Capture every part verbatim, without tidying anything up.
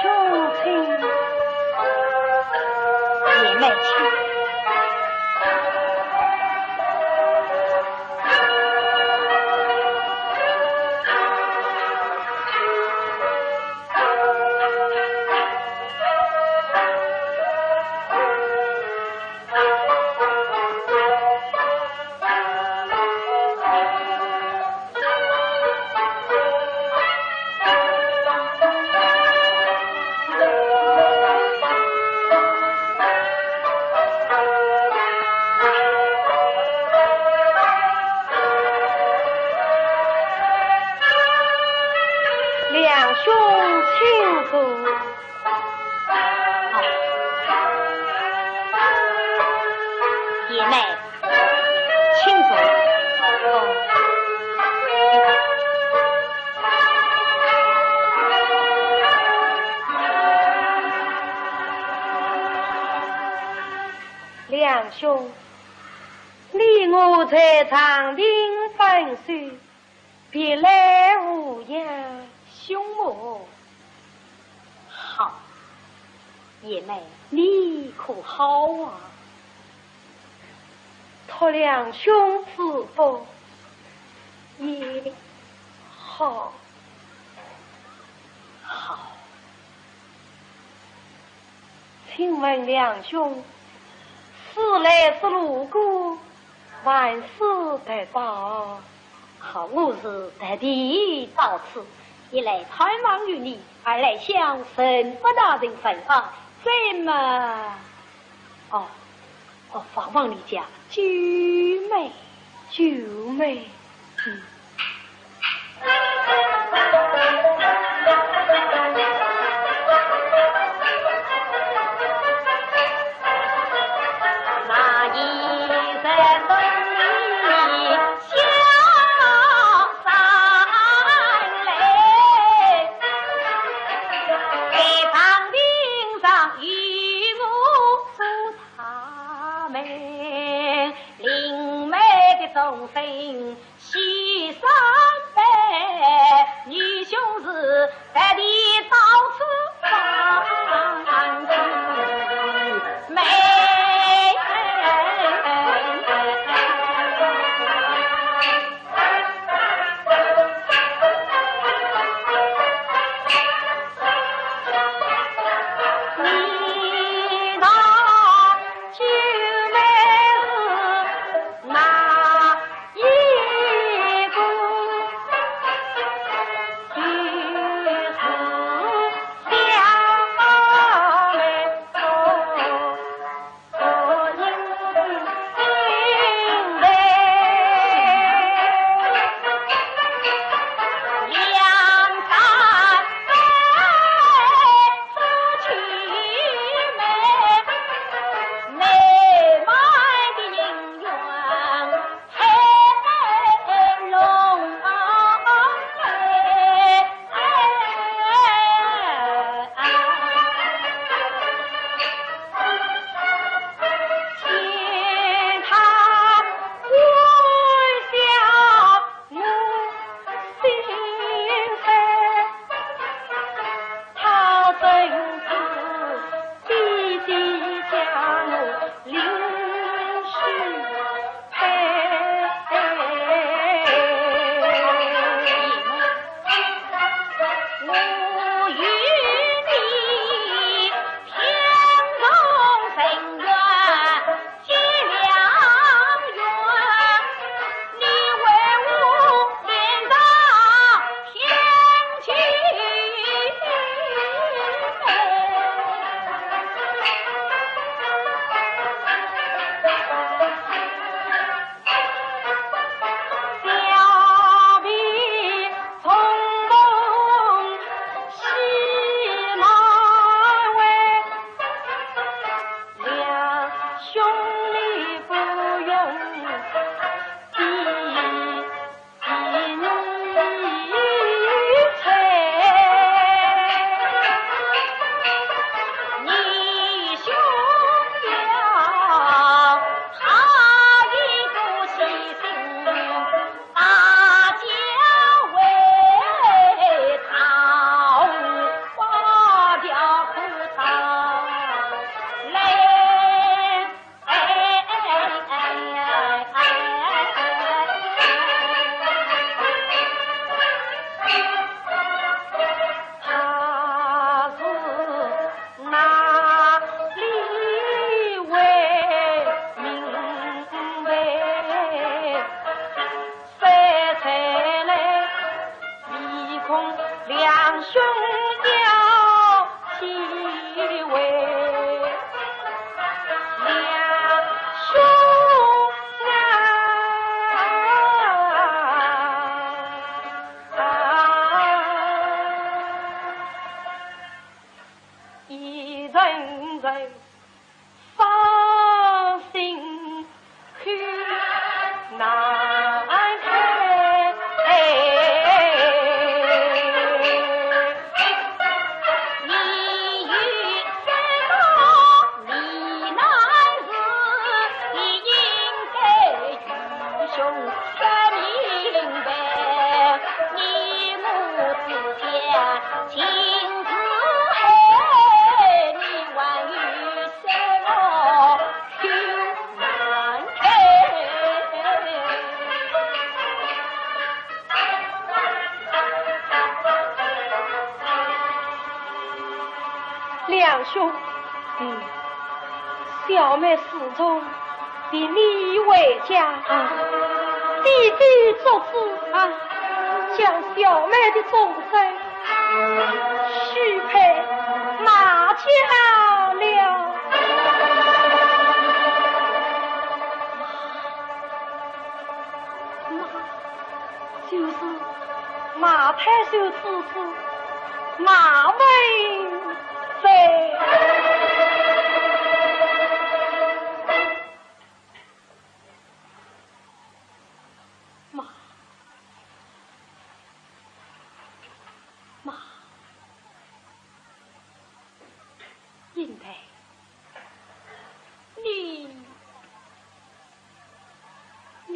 母亲。贤妹，请。梁兄请坐。 贤妹，请坐。哦。梁兄，你我在长亭分手， 别来无恙。兄母。好，贤妹，你可好啊？托梁兄之福，也好。好。 请问梁兄，是来是路过，万事得报？好，我是特地到此，一来探望于你，二来向陈府大人问安，怎么？哦， 哦，望望你家九妹。九妹？嗯。兄要几位？两兄啊，一人人 伤心口难开。你与这个李男子，你应该与兄说明白。你我之间情字爱，你还有 梁兄，嗯，小妹始终 替你回家，啊，弟弟做主，啊，将小妹的终身许配马家了。马，就是马太守之子马文飞。 马，马，应该，你，你，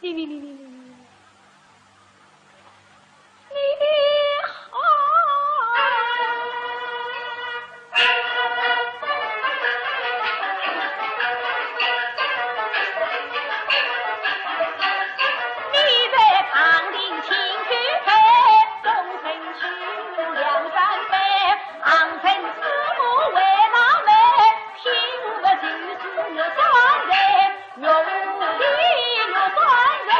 你，你，你，你，你，你。 你好。你在旁听请去陪，众人去两三杯，昂首四目为那妹，听我就是玉簪人，玉里玉簪人。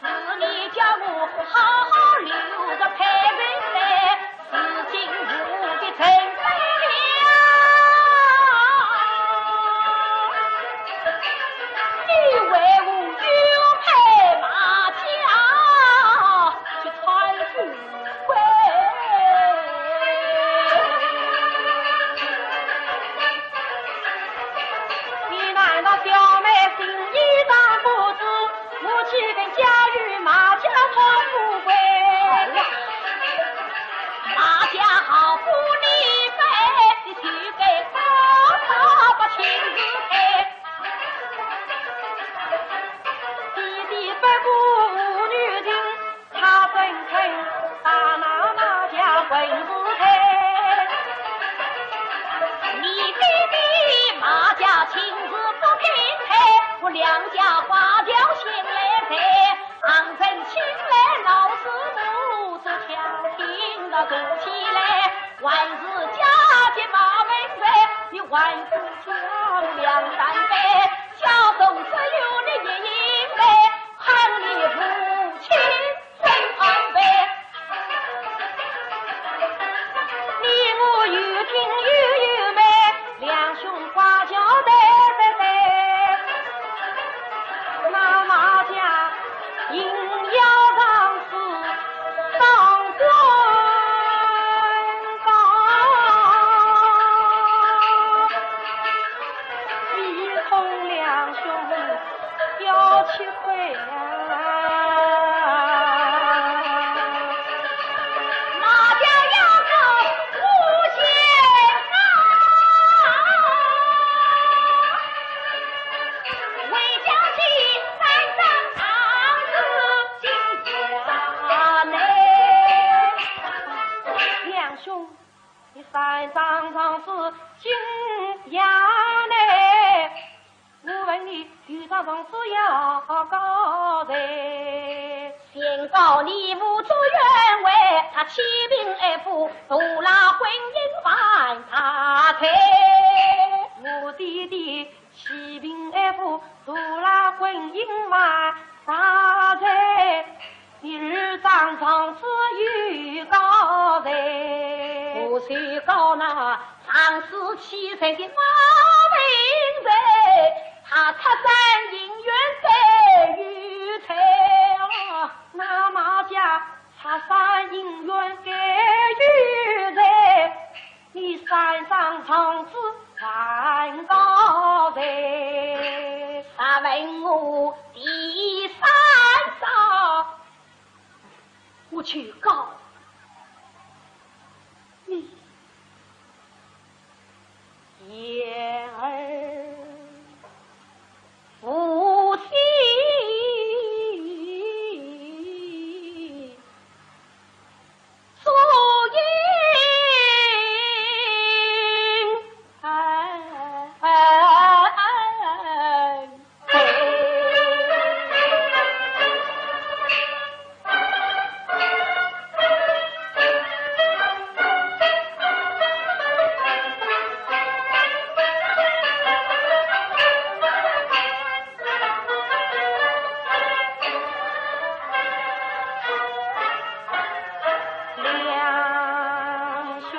是你叫我好好留着配备嘞，如今我的成才了，你为我又配马家去参富贵。 你难道小妹心意尚不知，我岂肯嫁与马家讨富贵？马家好不理睬，你就该早早把亲事推。弟弟不顾女情， 他怎肯把那马家婚事推？你弟弟马家亲事不肯推，我梁家花轿先来催。昂身请来老师傅，这条情的做起来，还是嫁给马文飞，你还是叫我梁山伯，家中只有你一人陪，喊你父亲 身旁边。你我有情有义，两兄花轿对对对，那马家硬要上是上官高，一同两兄 要吃亏呀。马家要走无限啊，为将军三丈长是金家内。梁兄，你三丈长是金家内。 我问你，有啥状事要告谁？先告你父做冤枉，他欺贫爱富，独赖婚姻犯大罪。我弟弟欺贫爱富，独赖婚姻犯大罪。 你二丈长子有谁告那上世欺人的马明才，他拆山行远该有罪啊！那马家拆山行远该有罪，你山上长子犯高罪，他问我第三招，我去告 你言而无信，作孽。 两兄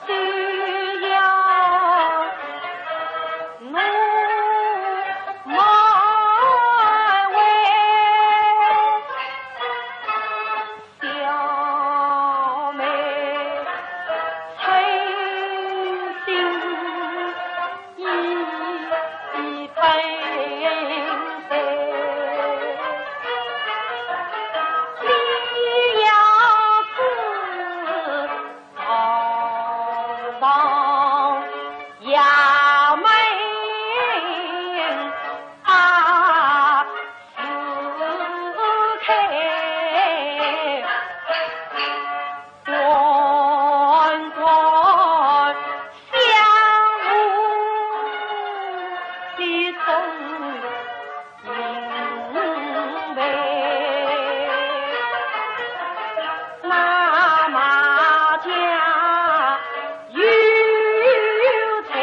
虽要怒骂为小妹存心 一本分，你要知道上衙门啊，是开 官官相护，你真明白。那马家有罪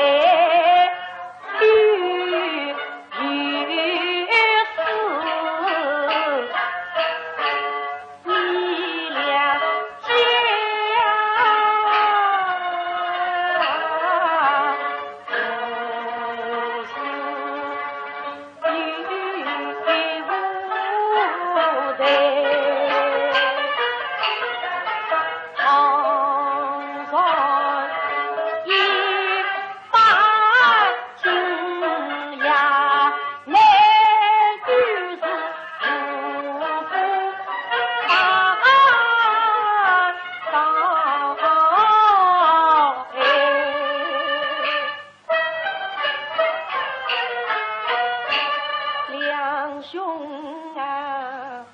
两兄啊，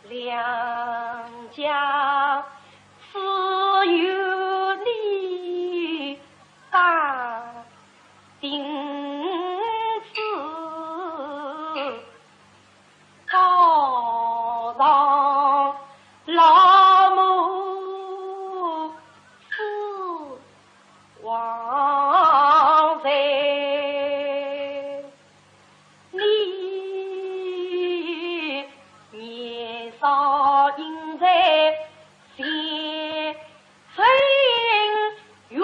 两家只有你 打定主意告上老母子王罪。 你年少应该心存冤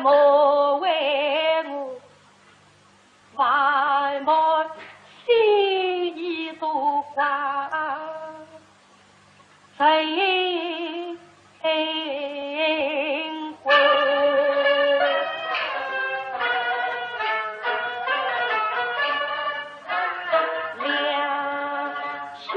枉为我，万般心意都挂 在婚。两兄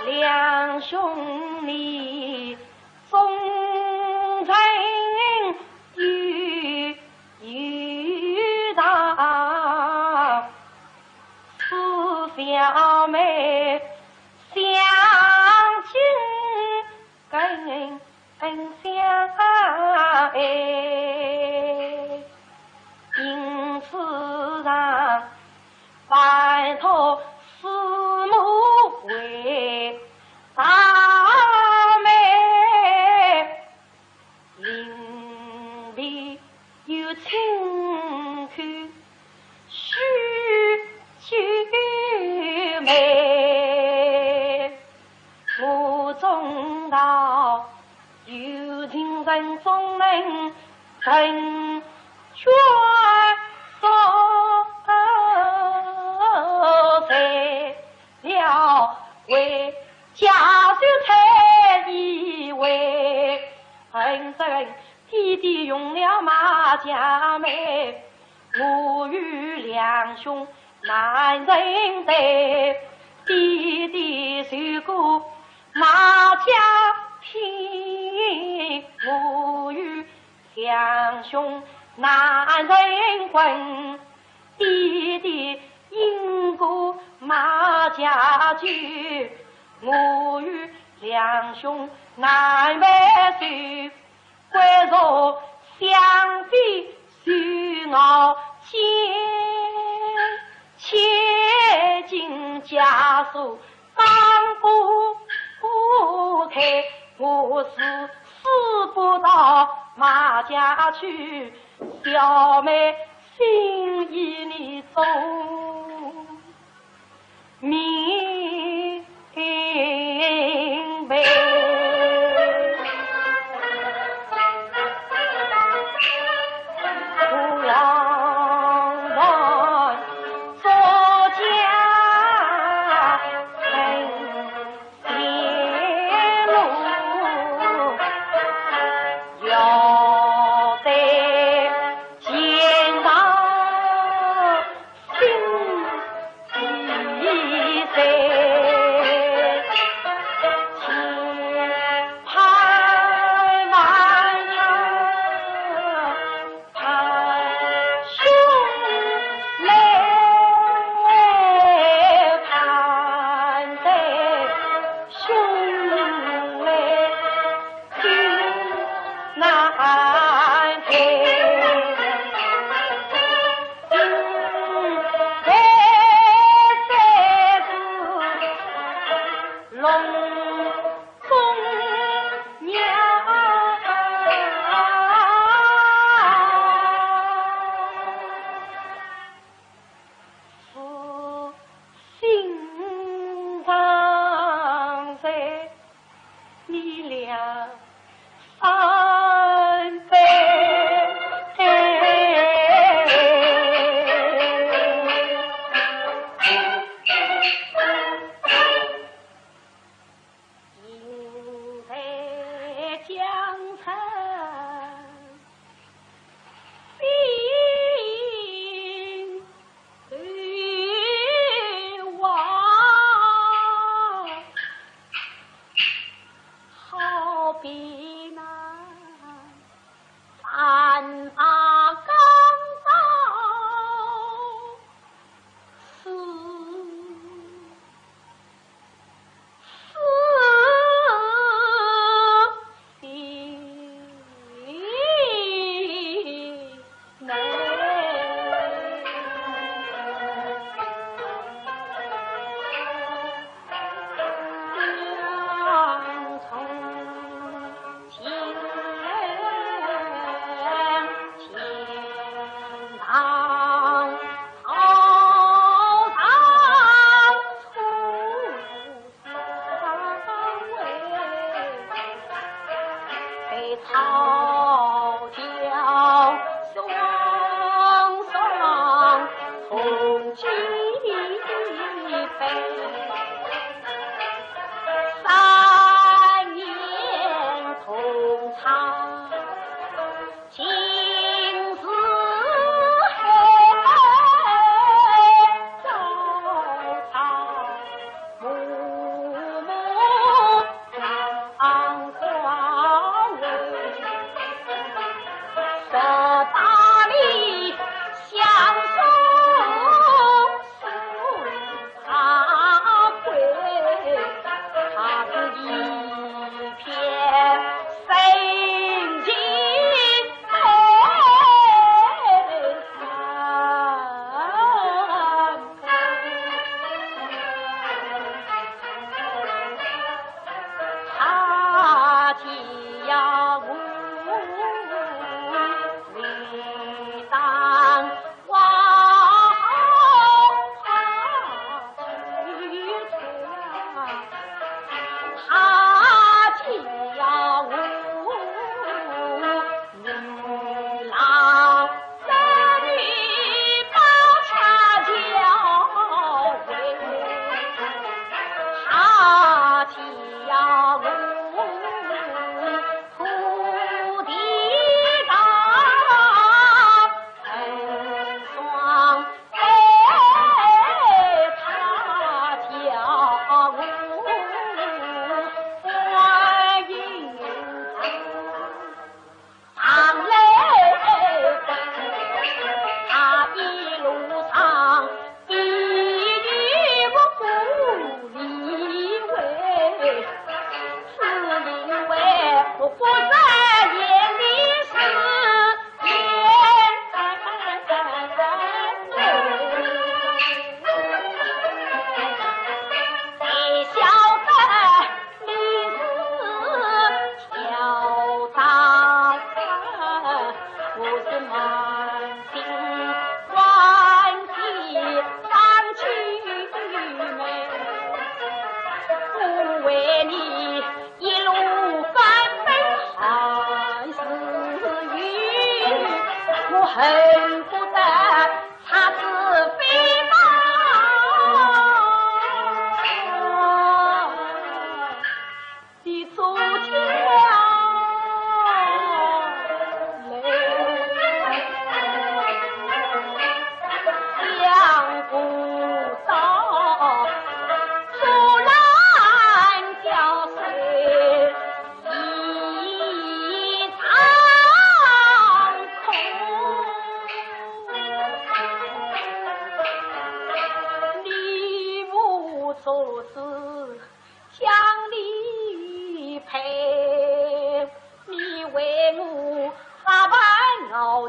两兄弟终成有有道，四小妹相敬更相爱。因此上拜托师母为大媒，另备有亲眷许九妹。 我总道有情人终能成全所在，了为家主才以为恩人，弟弟用了马家媒。 我与两兄难成对，弟弟受过马家聘。我与两兄难成婚，弟弟饮过马家酒。我与两兄难配对， 归宿相比许熬煎，千金枷锁打不开，我誓死不到马家去，小妹心意你总 明白。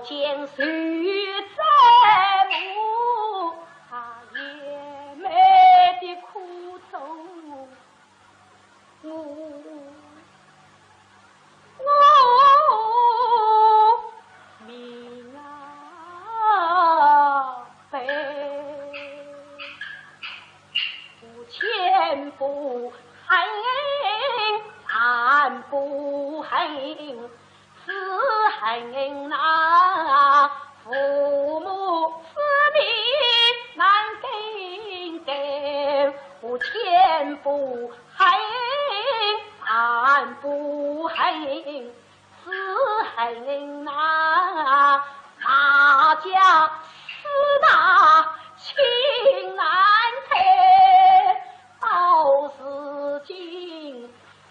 见谁在乎，他也没得苦衷。我，我命啊悲，我千不恨，万不恨， 只恨那父母之命难更改，我千不恨，万不恨，只恨那马家四大情难改。 到如今，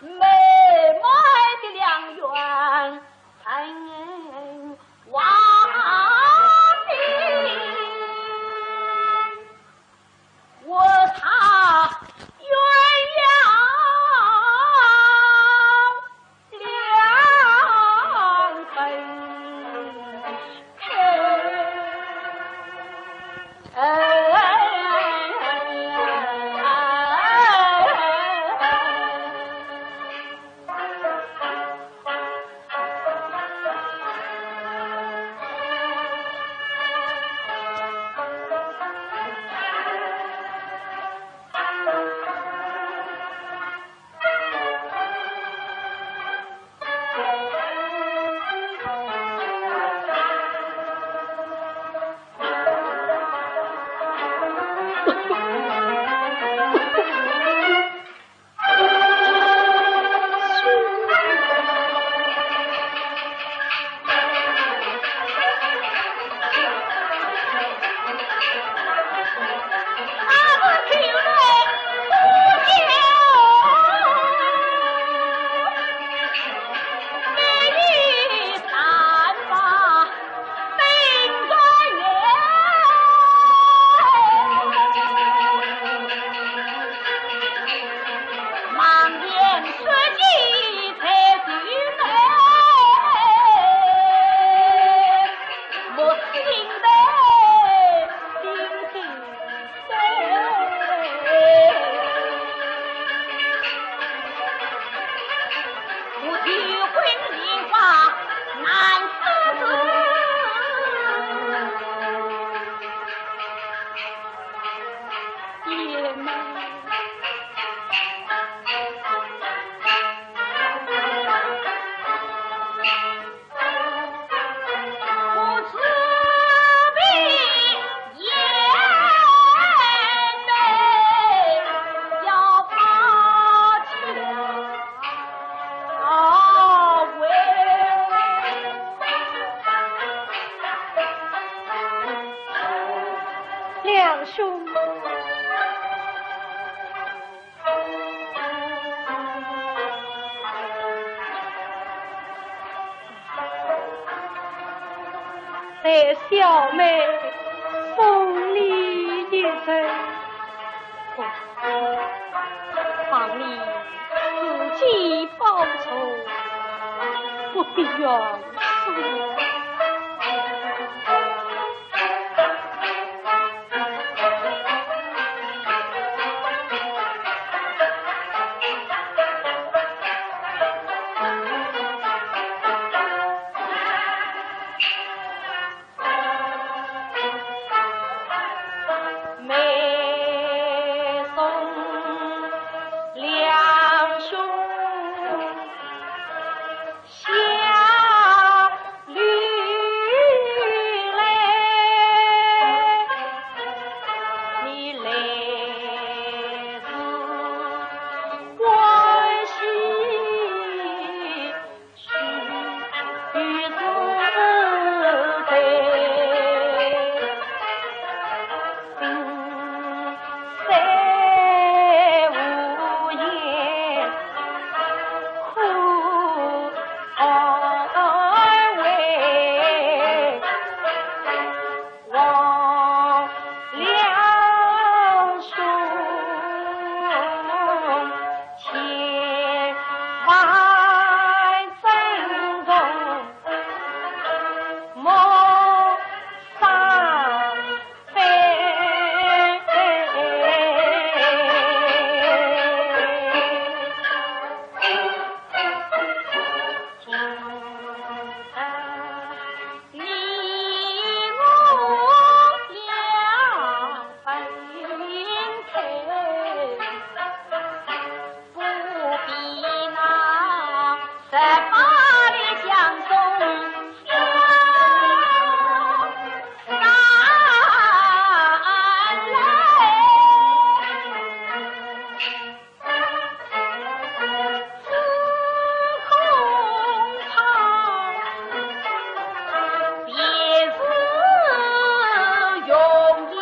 美满的良缘成瓦砾，我他鸳鸯两分开。 梁兄。 待小妹送你一程。不，望你自己保重，不必远送。在巴黎江中飘散来。只恐怕也是容易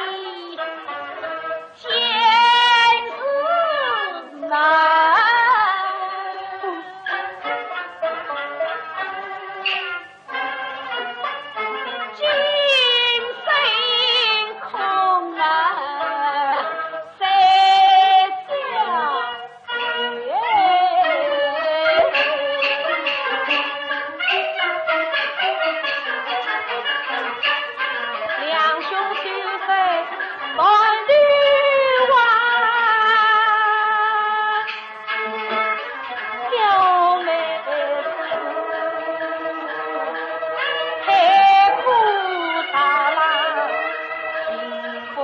见是难。今生空啊，再相 两兄弟在半路啊，小妹子，太苦大郎，幸福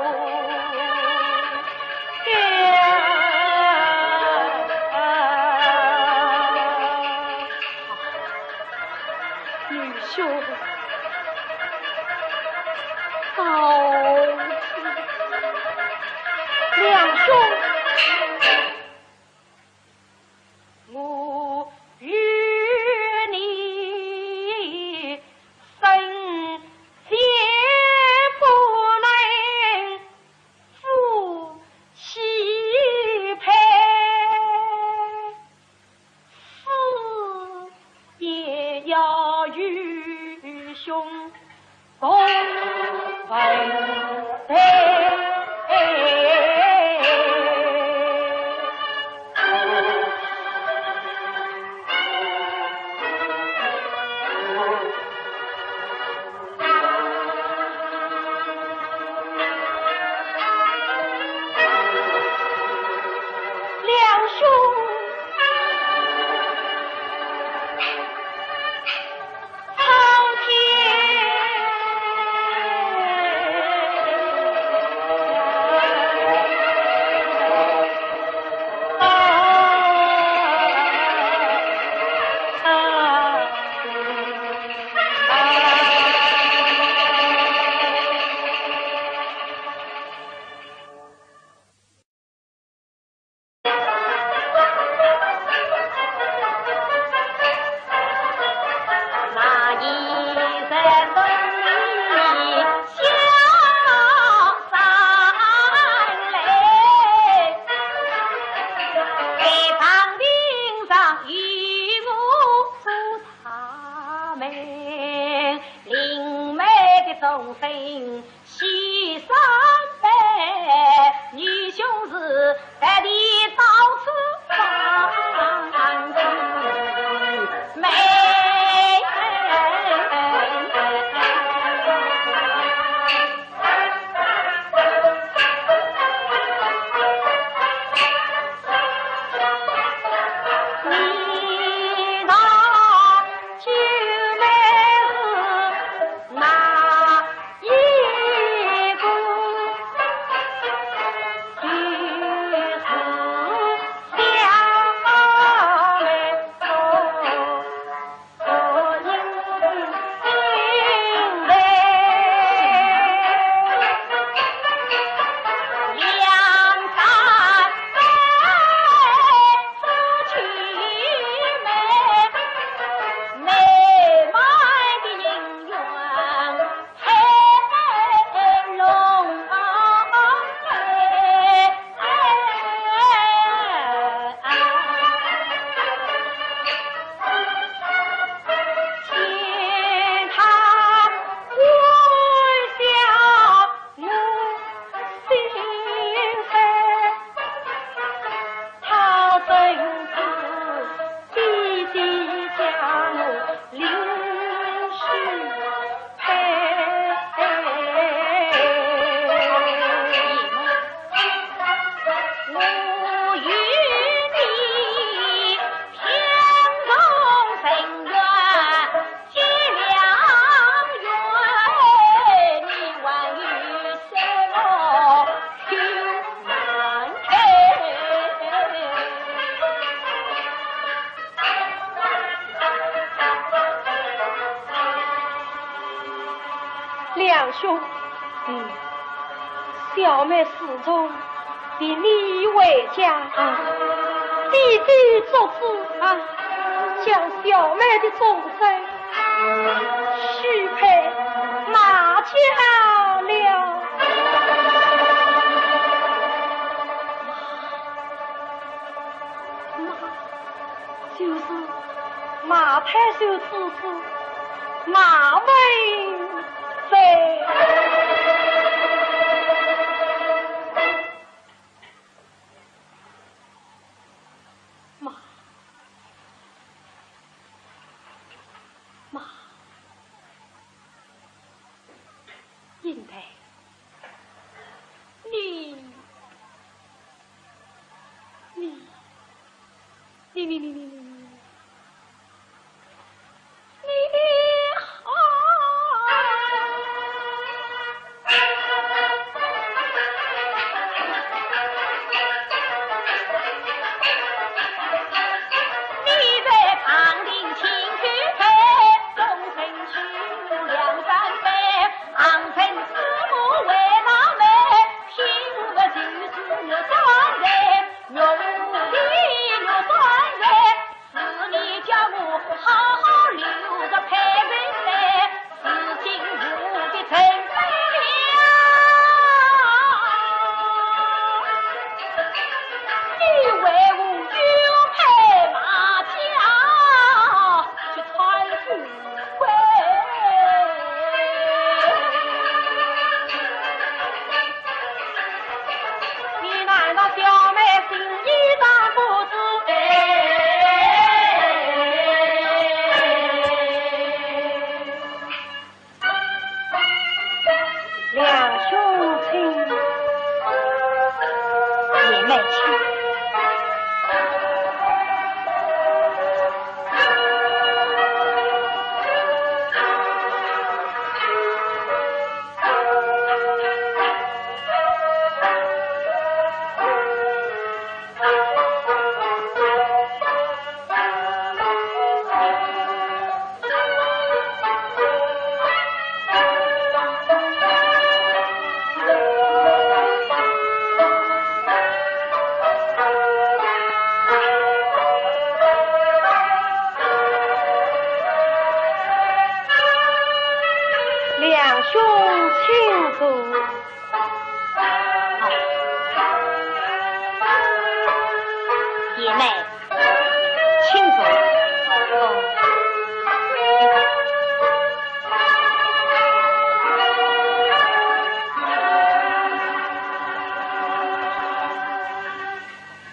女婿，告辞。两兄，我与你生死不能 夫妻配，死也要与兄同坟堆。 两兄，苍天。兄，嗯，小妹自从离你回家，啊，爹爹作主，啊，将小妹的终身许配马家了。马，就是马太守之子马文飞。马，马，应该，你，你，你，你，你，你，你，你，你好。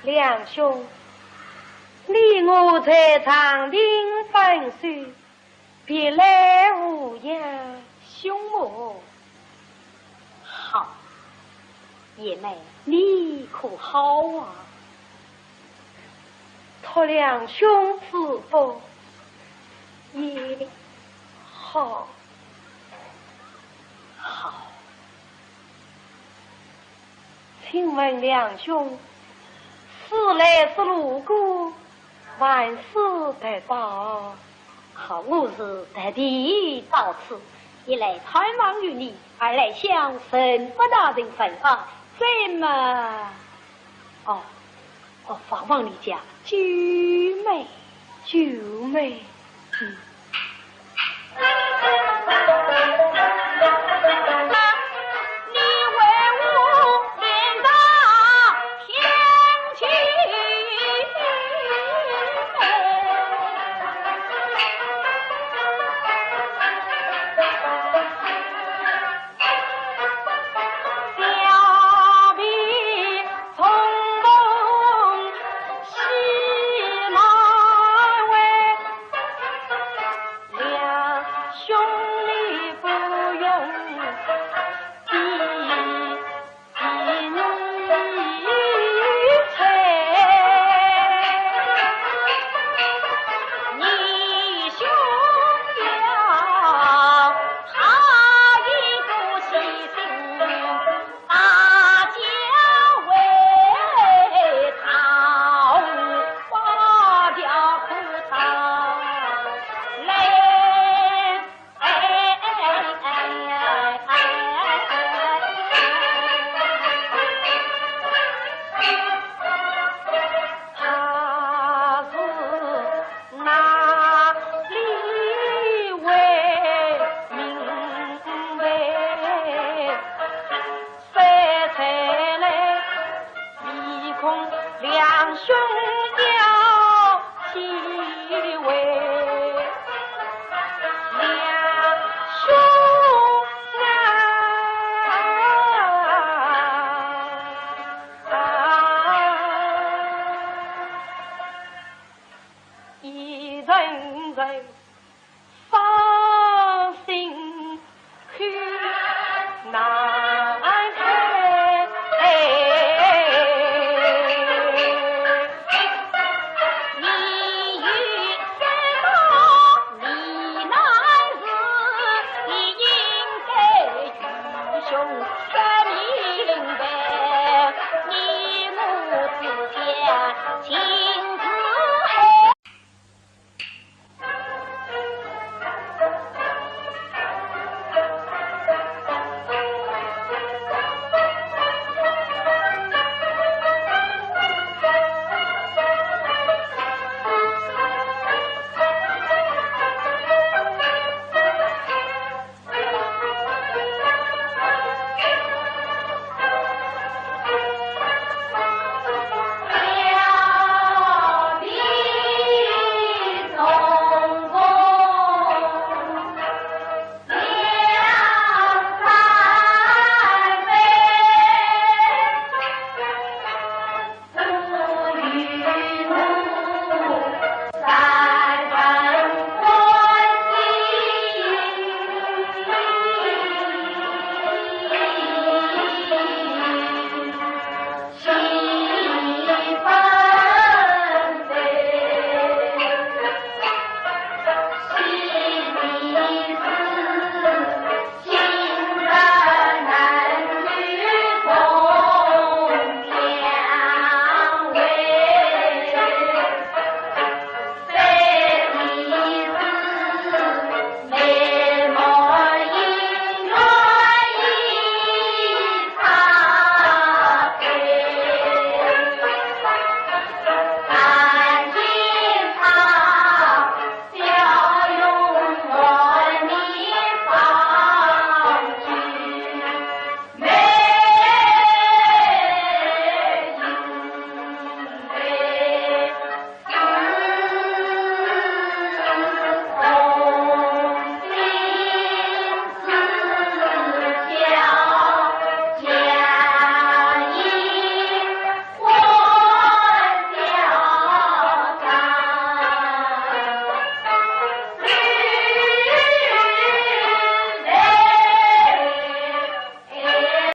梁兄，你我在长亭分手，别来无恙。兄母，好，贤妹，你可好啊？托梁兄之福，也好。好。 请问梁兄，是来是路过，万事得报？好，我是特地到此，一来探望于你，二来向陈府大人问话，怎么？哦， 哦，望望你家九妹。九妹？嗯。一人人